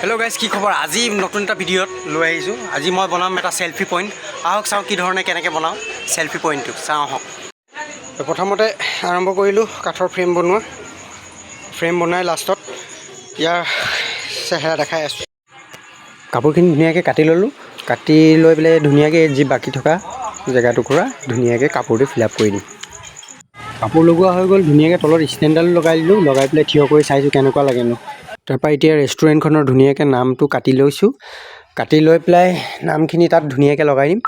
Hello' guys, কি খবৰ? আজি নতুন এটা ভিডিঅ'ত লৈ আহিছোঁ। আজি মই বনাম এটা চেল্ফি পইণ্ট। আহক চাওঁ কি ধৰণে কেনেকৈ বনাওঁ চেল্ফি পইণ্টটো, চাওঁ আহক। তো প্ৰথমতে আৰম্ভ কৰিলোঁ কাঠৰ ফ্ৰেম বনোৱা। ফ্ৰেম বনাই লাষ্টত ইয়াৰ চেহেৰা দেখাই আছোঁ। কাপোৰখিনি ধুনীয়াকৈ কাটি ল'লোঁ। কাটি লৈ পেলাই ধুনীয়াকৈ যি বাকী থকা জেগা টুকুৰা ধুনীয়াকৈ কাপোৰটো ফিল আপ কৰি দিম। কাপোৰ লগোৱা হৈ গ'ল। ধুনীয়াকৈ তলত ষ্টেণ্ডডালো লগাই দিলোঁ। লগাই পেলাই থিয় কৰি চাইছোঁ কেনেকুৱা লাগেনো। তাৰপৰা এতিয়া ৰেষ্টুৰেণ্টখনৰ ধুনীয়াকৈ নামটো কাটি লৈছোঁ। কাটি লৈ পেলাই নামখিনি তাত ধুনীয়াকৈ লগাই দিম।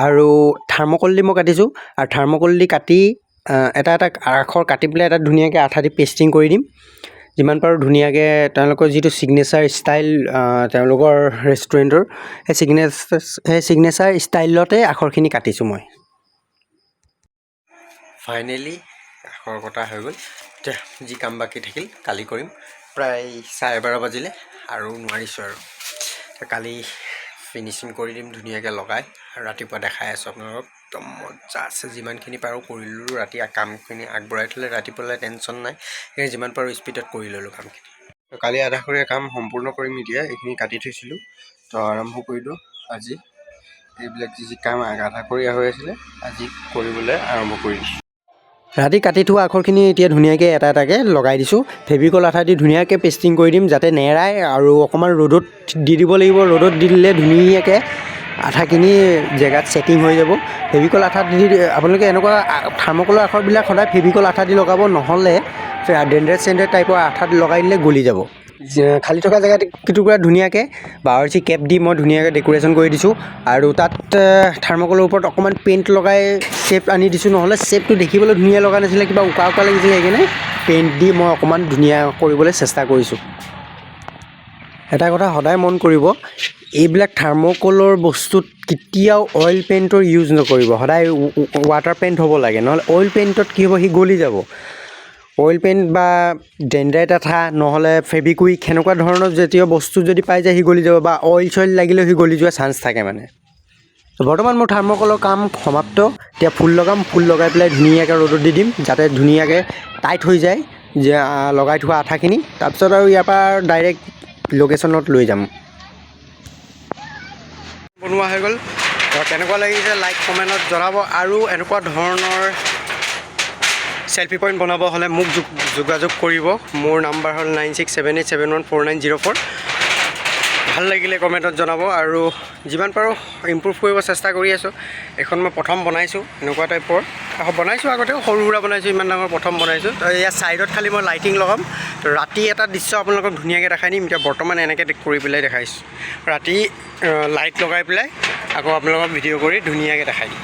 আৰু থাৰ্মকল দি মই কাটিছোঁ আৰু থাৰ্মকল দি কাটি এটা এটা আখৰ কাটি পেলাই তাত ধুনীয়াকৈ আঠা দি পেষ্টিং কৰি দিম। যিমান পাৰোঁ ধুনীয়াকৈ তেওঁলোকৰ যিটো ছিগনেচাৰ ষ্টাইল তেওঁলোকৰ ৰেষ্টুৰেণ্টৰ, সেই ছিগনেচাৰ ষ্টাইলতে আখৰখিনি কাটিছোঁ মই। ফাইনেলি আখৰ কটা হৈ গ'ল। এতিয়া যি কাম বাকী থাকিল কালি কৰিম। প্ৰায় 12:30 বাজিলে আৰু নোৱাৰিছোঁ আৰু। এতিয়া কালি ফিনিচিং কৰি দিম ধুনীয়াকৈ লগাই আৰু ৰাতিপুৱা দেখাই আছোঁ আপোনালোকক। একদম মজা আছে। যিমানখিনি পাৰোঁ কৰি ল'লোঁ। ৰাতি কামখিনি আগবঢ়াই থ'লে ৰাতিপুৱালৈ টেনশ্যন নাই। সেইকাৰণে যিমান পাৰোঁ স্পীডত কৰি ল'লোঁ কামখিনি। কালি আধাখৰীয়া কাম সম্পূৰ্ণ কৰিম। এতিয়া এইখিনি কাটি থৈছিলোঁ, তো আৰম্ভ কৰিলোঁ আজি। এইবিলাক যি যি কাম আধাখৰীয়া হৈ আছিলে, আজি কৰিবলৈ আৰম্ভ কৰি দিছোঁ। ৰাতি কাটি থোৱা আখৰখিনি এতিয়া ধুনীয়াকৈ এটা এটাকৈ লগাই দিছোঁ। ফেভিকল আঠা দি ধুনীয়াকৈ পেষ্টিং কৰি দিম যাতে নেৰাই। আৰু অকণমান ৰ'দত দি দিব লাগিব। ৰ'দত দি দিলে ধুনীয়াকৈ আঠাখিনি জেগাত ছেটিং হৈ যাব। ফেভিকল আঠা দি আপোনালোকে এনেকুৱা থাৰ্মকলৰ আখৰবিলাক সদায় ফেভিকল আঠা দি লগাব, নহ'লে ডেণ্ড্ৰেড চেণ্ড্ৰেড টাইপৰ আঠা লগাই দিলে গলি যাব। খালী থকা জেগাত কেইটুকুৰা ধুনীয়াকৈ বাৱৰ্চি কেপ দি মই ধুনীয়াকৈ ডেক'ৰেশ্যন কৰি দিছোঁ আৰু তাত থাৰ্মকলৰ ওপৰত অকণমান পেইণ্ট লগাই শ্বেপ আনি দিছোঁ। নহ'লে শ্বেপটো দেখিবলৈ ধুনীয়া লগা নাছিলে, কিবা উকা উকা লাগিছিলে। সেইকাৰণে পেইণ্ট দি মই অকণমান ধুনীয়া কৰিবলৈ চেষ্টা কৰিছোঁ। এটা কথা সদায় মন কৰিব, এইবিলাক থাৰ্মকলৰ বস্তুত কেতিয়াও অইল পেইণ্টৰ ইউজ নকৰিব। সদায় ৱাটাৰ পেইণ্ট হ'ব লাগে। নহ'লে অইল পেইণ্টত কি হ'ব, সি গলি যাব। অইল পেইণ্ট বা ডেণ্ড্ৰাইট আঠা, নহ'লে ফেভিকুইক, সেনেকুৱা ধৰণৰ জাতীয় বস্তু যদি পাই যায়, সি গলি যাব বা অইল চইল লাগিলেও সি গলি যোৱা চান্স থাকে। মানে বৰ্তমান মোৰ থাৰ্মকলৰ কাম সমাপ্ত। এতিয়া ফুল লগাম। ফুল লগাই পেলাই ধুনীয়াকৈ ৰ'দত দি দিম যাতে ধুনীয়াকৈ টাইট হৈ যায় যে লগাই থোৱা আঠাখিনি। তাৰপিছত আৰু ইয়াৰ পৰা ডাইৰেক্ট লোকেশ্যনত লৈ যাম। বনোৱা হৈ গ'ল। তো কেনেকুৱা লাগিছে লাইক কমেণ্টত জনাব আৰু এনেকুৱা ধৰণৰ চেল্ফি পইণ্ট বনাব হ'লে মোক যোগাযোগ কৰিব। মোৰ নাম্বাৰ হ'ল 9678714904। ভাল লাগিলে কমেণ্টত জনাব আৰু যিমান পাৰোঁ ইম্প্ৰুভ কৰিব চেষ্টা কৰি আছোঁ। এইখন মই প্ৰথম বনাইছোঁ। এনেকুৱা টাইপৰ বনাইছোঁ আগতেও, সৰু সুৰা বনাইছোঁ, ইমান ডাঙৰ প্ৰথম বনাইছোঁ। তো ইয়াৰ ছাইডত খালি মই লাইটিং লগাম। তো ৰাতি এটা দৃশ্য আপোনালোকক ধুনীয়াকৈ দেখাই দিম। এতিয়া বৰ্তমান এনেকৈ কৰি পেলাই দেখাইছোঁ। ৰাতি লাইট লগাই পেলাই আকৌ আপোনালোকক ভিডিঅ' কৰি ধুনীয়াকৈ দেখাই দিম।